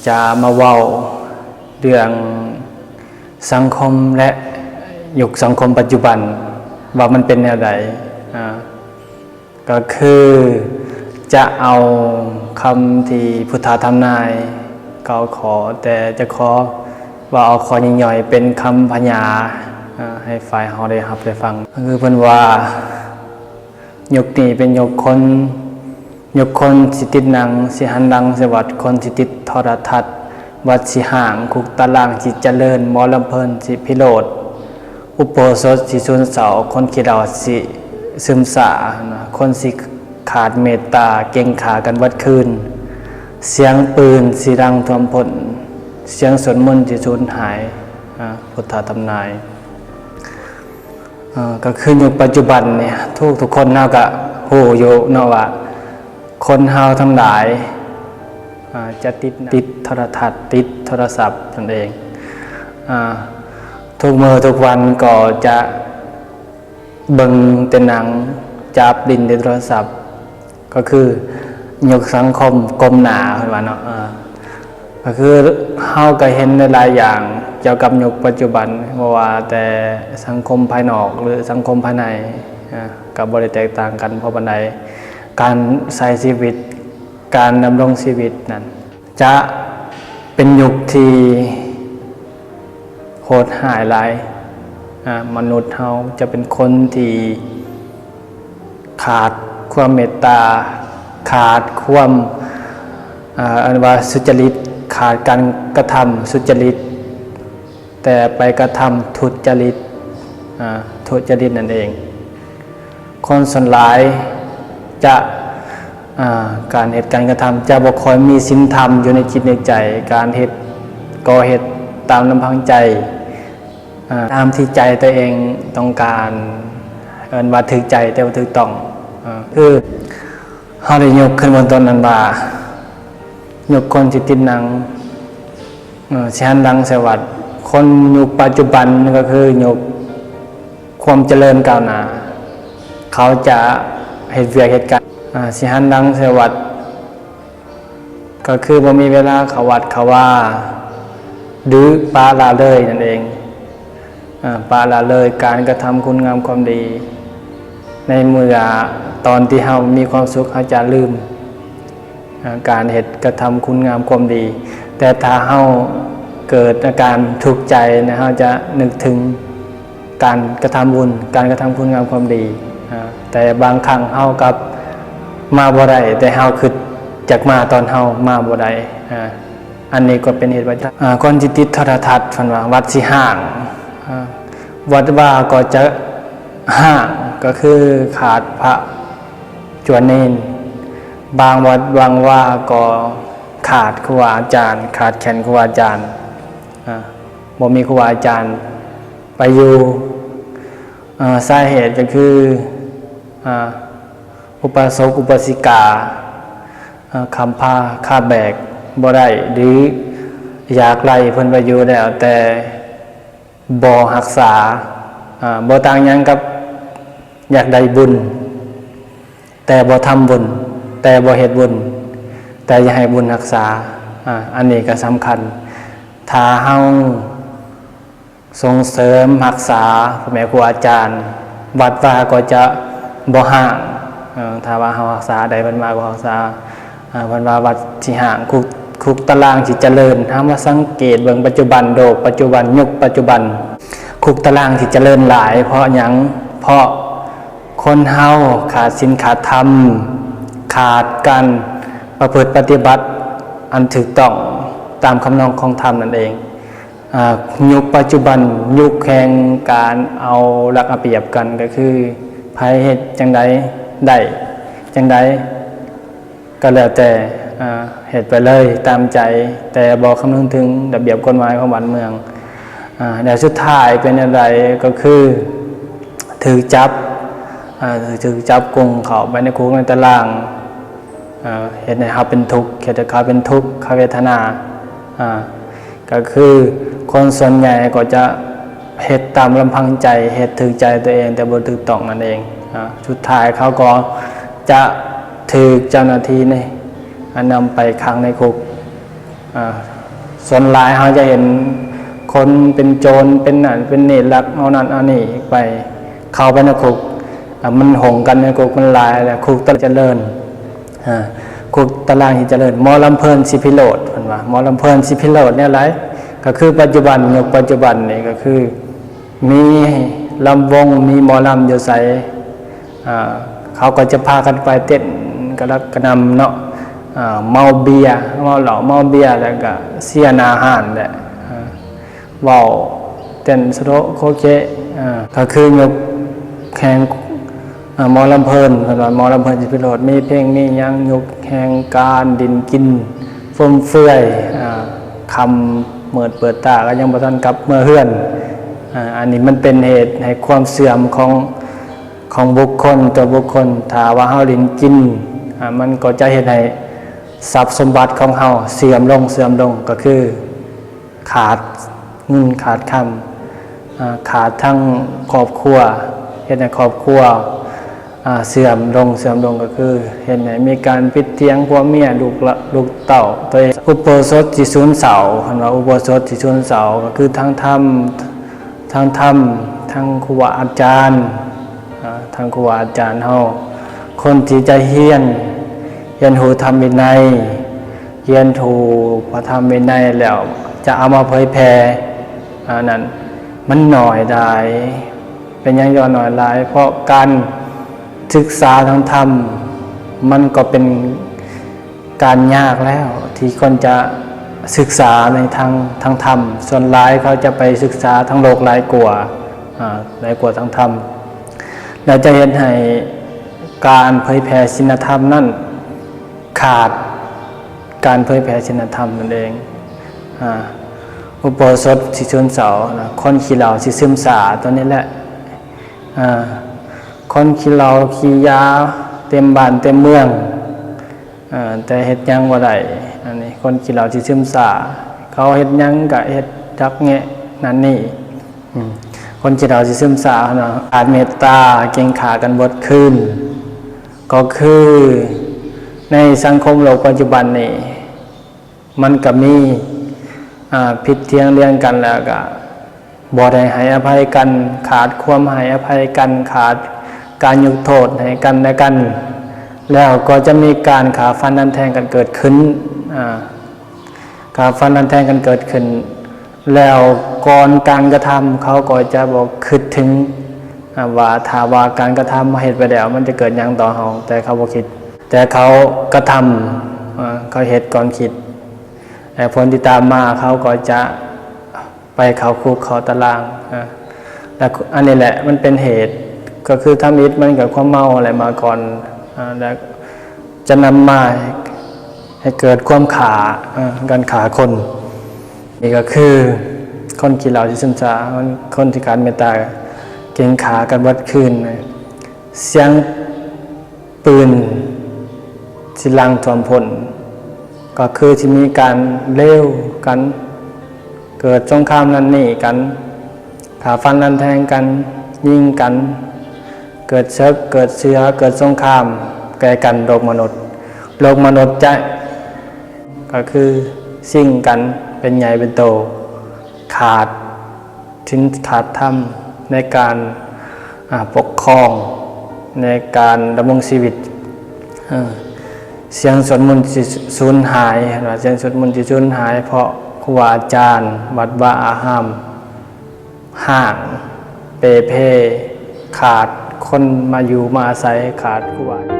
ຈະມາເວົ້າເລື່ອງສັງຄົມ ແລະ ຍຸກສັງຄົມປັດຈຸບັນວ່າມັນເປັນແນວໃດ. ກໍຄືຈະເອົາຄຳທີ່ພຸດທະທຳນາຍເກົ້າຂໍ້, ແຕ່ຈະຂໍເວົ້າເອົາຂໍ້ຍ່ອຍໆເປັນຄຳພະຍາໃຫ້ຝ່າຍເຮົາໄດ້ຮັບໄດ້ຟັງ. ກໍຄືເພິ່ນວ່າ ຍຸກນີ້ເປັນຍຸກຄົນ, ຍຸກຄົນຊິຕິດໜັງ, ຊິຫັນຫຼັງໃສ່ວັດ, ຄົນຊິຕິດໂທລະທັດ, ວັດຊິຮ້າງ, ຄຸກຕາລາງຊິຈະເລີນ, ໝໍລຳເພີນຊິພິໂລດ, ອຸໂບສົດຊິຊວນເສົ້າ, ຄົນຂີ້ເຫຼົ້າຊິຊຶມຊາ, ຄົນຊິຂາດເມດຕາ, ເກັ່ງຂ້າກັນເບິດຄືນ, ສຽງປືນຊິດັງທົ່ວມພົ້ນ, ສຽງສວດມົນຊິສູນຫາຍ. ອາ, ພຸດທະທຳນາຍ. ເອີ ກໍຄືຍຸກປັດຈຸບັນນີ້ ທຸກ ທຸກຄົນເຮົາກໍຮູ້ຢູ່ເນາະວ່າ ຄົນເຮົາທັງຫຼາຍ ອາ ຈະຕິດ ຕິດໂທລະທັດ ຕິດໂທລະສັບນັ້ນເອງ. ອາ ທຸກມື້ທຸກວັນກໍຈະເບິ່ງແຕ່ໜັງ ຈັບຫຼິ້ນແຕ່ໂທລະສັບ. ກໍຄືຍຸກສັງຄົມກົ້ມໜ້າ ເພິ່ນວ່າເນາະ. ເອີ ກໍຄືເຮົາກໍເຫັນຫຼາຍໆຢ່າງກ່ຽວກັບຍຸກປັດຈຸບັນ, ບໍ່ວ່າແຕ່ສັງຄົມພາຍນອກ ຫຼື ສັງຄົມພາຍໃນ ອາ ກໍບໍ່ໄດ້ແຕກຕ່າງກັນພໍປານໃດ. ການໃຊ້ຊີວິດ, ການດຳລົງຊີວິດນັ້ນ ຈະເປັນຍຸກທີ່ໂຫດຮ້າຍຫຼາຍ. ອາ ມະນຸດເຮົາຈະເປັນຄົນທີ່ຂາດຄວາມເມດຕາ, ຂາດຄວາມ ອາ ອັນວ່າສຸຈະລິດ, ຂາດການກະທຳສຸຈະລິດ, ແຕ່ໄປກະທຳທຸດຈະລິດ, ອາ ທຸດຈະລິດນັ້ນເອງ. ຄົນສ່ວນຫຼາຍຈະ ອາ ການເຮັດການກະທຳຈະບໍ່ຄ່ອຍມີສິນທຳຢູ່ໃນຈິດໃນໃຈ, ການເຮັດກໍເຮັດຕາມລຳພັງໃຈ, ອາ ຕາມທີ່ໃຈຕົວເອງຕ້ອງການ, ເອີ້ນວ່າຖືກໃຈແຕ່ບໍ່ຖືກຕ້ອງ. ອາ ຄືເຮົາໄດ້ຍົກຂຶ້ນເບື້ອງຕົ້ນນັ້ນວ່າ ຍຸກຄົນຊິຕິດໜັງ ເອີ ຊິຫັນຫຼັງໃສ່ວັດ. ຄົນຍຸກປັດຈຸບັນກໍຄືຍຸກຄວາມຈະເລີນກ້າວໜ້າ, ເຂົາຈະເຮັດວຽກເຮັດການ ອາ ຊິຫັນຫຼັງໃສ່ວັດ ກໍຄືບໍ່ມີເວລາເຂົ້າວັດເຂົ້າວາ ຫຼື ປະລະເລີຍນັ້ນເອງ. ອາ ປະລະເລີຍການກະທຳຄຸນງາມຄວາມດີ ໃນເມື່ອຕອນທີ່ເຮົາມີຄວາມສຸກ ເຮົາຈະລືມ ອາ ການເຮັດກະທຳຄຸນງາມຄວາມດີ, ແຕ່ຖ້າເຮົາເກີດອາການທຸກໃຈນະ ເຮົາຈະນຶກເຖິງການກະທຳບຸນ, ການກະທຳຄຸນງາມຄວາມດີ. ອາ ແຕ່ບາງຄັ້ງເຮົາກັບມາບໍ່ໄດ້, ແຕ່ເຮົາຄິດຢາກມາຕອນເຮົາມາບໍ່ໄດ້. ອາ ອັນນີ້ກໍເປັນເຫດວ່າ ອາ ກ່ອນຊິຕິດໂທລະທັດ ເພິ່ນວ່າວັດຊິຮ້າງ, ອາ ວັດວາກໍຈະຮ້າງ, ກໍຄືຂາດພະຈວນເນນ. ບາງວັດບາງວາກໍຂາດຄູບາອາຈານ, ຂາດແຄນຄູບາອາຈານ, ອາ ບໍ່ມີຄູບາອາຈານໄປຢູ່. ອາ ສາເຫດກໍຄື ອາ ອຸປາສົກອຸປາສິກາ ອາ ຄ້ຳພາຄາບແບກບໍ່ໄດ້ ຫຼື ຢາກໄລ່ເພິ່ນໄປຢູ່ແລ້ວ ແຕ່ບໍ່ຮັກສາ. ອາ ບໍ່ຕ່າງຫຍັງກັບຢາກໄດ້ບຸນ ແຕ່ບໍ່ທຳບຸນ, ແຕ່ບໍ່ເຮັດບຸນ, ແຕ່ຢາກໃຫ້ບຸນຮັກສາ. ອາ ອັນນີ້ກໍສຳຄັນ. ຖ້າເຮົາ ສົ່ງເສີມຮັກສາພໍ່ແມ່ຄູອາຈານ, ວັດວາກໍຈະບໍ່ຮ້າງ. ເອີ ຖ້າວ່າເຮົາຮັກສາໄດ້ ເພິ່ນວ່າກໍຮັກສາ, ເອີ ເພິ່ນວ່າວັດຊິຮ້າງ, ຄຸກ ຄຸກຕາລາງຊິຈະເລີນ. ເຮົາມາສັງເກດເບິ່ງປັດຈຸບັນ, ໂລກປັດຈຸບັນ, ຍຸກປັດຈຸບັນ, ຄຸກຕາລາງຊິຈະເລີນຫຼາຍ. ເພາະຫຍັງ? ເພາະຄົນເຮົາຂາດສິນຂາດທຳ, ຂາດການປະພຶດປະຕິບັດອັນຖືກຕ້ອງຕາມຄຳນອງຂອງທຳນັ້ນເອງ. ອາ ຍຸກປັດຈຸບັນ ຍຸກແຫ່ງການເອົາລັດເອົາປຽບກັນ, ກໍຄືໃຜເຮັດຈັ່ງໃດໄດ້ຈັ່ງໃດກໍແລ້ວແຕ່, ອາ ເຮັດໄປເລີຍຕາມໃຈ, ແຕ່ບໍ່ຄຳນຶງເຖິງລະບຽບກົດໝາຍຂອງບ້ານເມືອງ. ອາ ແລ້ວສຸດທ້າຍເປັນແນວໃດ? ກໍຄືຖືກຈັບ, ອາ ຖືກຈັບກຸມເຂົ້າໄປໃນຄຸກໃນຕາລາງ, ເຮັດໃຫ້ເຮົາເປັນທຸກ, ເຮັດໃຫ້ເຂົາເປັນທຸກຂະເວທະນາ. ອາ ກໍຄືຄົນສ່ວນໃຫຍ່ກໍຈະເຮັດຕາມລຳພັງໃຈ, ເຮັດຖືກໃຈຕົວເອງ ແຕ່ບໍ່ຖືກຕ້ອງນັ້ນເອງ. ອາ ສຸດທ້າຍເຂົາກໍຈະຖືກເຈົ້າໜ້າທີ່ນີ້ ອາ ນຳໄປຂັງໃນຄຸກ. ອ່າ ສ່ວນຫຼາຍເຮົາຈະເຫັນຄົນເປັນໂຈນ ເປັນນັ້ນເປັນນີ້ ລັກເອົານັ້ນເອົານີ້ໄປ ເຂົ້າໄປໃນຄຸກ ອ່າ ມັນຫົງກັນໃນຄຸກມັນຫຼາຍ ແລະ ຄຸກຕະເລີນ ອ່າ ຄຸກຕາລາງທີ່ຈະເລີນ ໝໍລຳເພີນ ສິພິໂລດ ເພິ່ນວ່າ ໝໍລຳເພີນ ສິພິໂລດ ແນວໃດ ກໍຄືປັດຈຸບັນ ຍຸກປັດຈຸບັນນີ້ກໍຄື ມີລຳວົງ ມີໝໍລຳຢູ່ໃສ ອ່າ ເຂົາກໍຈະພາກັນໄປເຕັ້ນກະລັກກະນຳເນາະ ອ່າ ເມົາເບຍ ເມົາເຫຼົ້າເມົາເບຍ ແລ້ວກະເສຍໜ້າຮ້ານແຫຼະ ອ່າ ເວົ້າເຕັ້ນສະໂດະໂຄເຄ ອ່າ ກໍຄືຍຸກແຫ່ງ ອ່າ ໝໍລຳເພີນ ເພິ່ນວ່າໝໍລຳເພີນ ສິພິໂລດ ມີເພງມີຫຍັງ ຍຸກແຫ່ງການຫຼິ້ນກິນຟຸມເຟືອຍ ອ່າ ຄ່ຳມືດເປີດຕາກໍຍັງບໍ່ທັນກັບເມືອເຮືອນ ອ່າ ອັນນີ້ມັນເປັນເຫດໃຫ້ຄວາມເສື່ອມຂອງ ຂອງບຸກຄົນຕໍ່ບຸກຄົນ ຖ້າວ່າເຮົາຫຼິ້ນກິນ ອ່າ ມັນກໍຈະເຮັດໃຫ້ຊັບສົມບັດຂອງເຮົາເສື່ອມລົງ ເສື່ອມລົງ ກໍຄືຂາດເງິນຂາດຄຳ ອ່າ ຂາດທັງຄອບຄົວ ເຮັດໃຫ້ຄອບຄົວ ອ່າ ເສື່ອມລົງ ເສື່ອມລົງ ກໍຄືເຮັດໃຫ້ມີການຜິດຖຽງຜົວເມຍ ລູກລະ ລູກເຕົ້າ ໂຕເອງ ອຸໂບສົດທີ່ສູນເຊົາ ເພິ່ນວ່າອຸໂບສົດທີ່ສູນເຊົາ ກໍຄືທັງທຳ ທັງທຳ ທັງຄູບາອາຈານ ອ່າ ທັງຄູບາອາຈານເຮົາ ຄົນທີ່ຈະຮຽນ ຮຽນຮູ້ທຳວິໄນ ຮຽນຮູ້ພະທຳວິໄນແລ້ວຈະເອົາມາເຜີຍແຜ່ ອ່າ ນັ້ນ ມັນໜ້ອຍຫຼາຍ. ເປັນຫຍັງຈັ່ງວ່າໜ້ອຍຫຼາຍ? ເພາະການສຶກສາທາງທຳ ມັນກໍເປັນ ການຍາກແລ້ວທີ່ຄົນຈະສຶກສາໃນທາງ ທາງທຳ, ສ່ວນຫຼາຍເຂົາຈະໄປສຶກສາທາງໂລກຫຼາຍກວ່າ ອາ ຫຼາຍກວ່າທາງທຳ ແລະ ຈະເຮັດໃຫ້ການເຜີຍແຜ່ສິນລະທຳນັ້ນຂາດ ການເຜີຍແຜ່ສິນລະທຳນັ້ນເອງ. ອາ ອຸໂບສົດຊິຊຸນເຊົານະ, ຄົນຂີ້ເຫຼົ້າຊິຊຶມຊາ ຕົວນີ້ແຫຼະ. ອາ ຄົນຂີ້ເຫຼົ້າຂີ້ຢາເຕັມບ້ານເຕັມເມືອງ ເອີ ແຕ່ເຮັດຫຍັງບໍ່ໄດ້. ອັນນີ້ຄົນຂີ້ເຫຼົ້າຊິຊຶມຊາ ເຂົາເຮັດຫຍັງກະເຮັດຈັກແງະນັ້ນນີ້. ອືມ ຄົນຂີ້ເຫຼົ້າຊິຊຶມຊາເນາະ ຂາດເມດຕາ ເກັ່ງຂ້າກັນເບິດຄືນ. ກໍຄືໃນສັງຄົມໂລກປັດຈຸບັນນີ້ ມັນກະມີ ອາ ຜິດຖຽງຖຽງກັນ ແລ້ວກະບໍ່ໄດ້ໃຫ້ອະໄພກັນ, ຂາດຄວາມໃຫ້ອະໄພກັນ, ຂາດການຍົກໂທດໃຫ້ກັນແລະກັນ, ແລ້ວກໍຈະມີການຂ້າຟັນລັນແທງກັນເກີດຂຶ້ນ. ອາ ຂ້າຟັນລັນແທງກັນເກີດຂຶ້ນ ແລ້ວກ່ອນການກະທຳ ເຂົາກໍຈະບໍ່ຄິດເຖິງ ອາ ວ່າຖ້າວ່າການກະທຳເຮົາເຮັດໄປແລ້ວ ມັນຈະເກີດຫຍັງຕໍ່ເຮົາ, ແຕ່ເຂົາບໍ່ຄິດ ແຕ່ເຂົາກະທຳ ອາ ເຂົາເຮັດກ່ອນຄິດ ແລະ ຜົນທີ່ຕາມມາເຂົາກໍຈະໄປເຂົ້າຄຸກເຂົ້າຕາລາງ. ອາ ແລະ ອັນນີ້ແຫຼະມັນເປັນເຫດ ກໍຄືທຳອິດມັນກໍຄວາມເມົາແຫຼະມາກ່ອນ ອາ ແລະ ຈະນຳມາໃຫ້ເກີດຄວາມຂ້າ ເອີ ການຂ້າຄົນ. ນີ້ກໍຄືຄົນຂີ້ເຫຼົ້າທີ່ຊຶມຊາ ຄົນທີ່ຂາດເມດຕາ ເກັ່ງຂ້າກັນເບິດຄືນ. ສຽງປືນຊິຫຼັ່ງຖ້ວມພົ້ນ ກໍຄືຊິມີການເລວກັນ ເກີດສົງຄາມນັ້ນນີ້ກັນ ຂ້າຟັນລັນແທງກັນ ຍິງກັນ ເກີດເສິກ ເກີດເສືອ ເກີດສົງຄາມແກ່ກັນ. ໂລກມະນຸດ ໂລກມະນຸດຈະ ກໍຄືຊິງກັນເປັນໃຫຍ່ເປັນໂຕ ຂາດສິນຂາດທຳໃນການ ອາ ປົກຄອງ ໃນການດຳລົງຊີວິດ. ເອີ ສຽງສວດມົນຊິສູນຫາຍ ເຫັນວ່າສຽງສວດມົນຊິສູນຫາຍ ເພາະຄູບາອາຈານ ວັດວາອາຮາມ ຮ້າງເປ່ເພ ຂາດຄົນມາຢູ່ມາອາໄສ ຂາດຄູບາ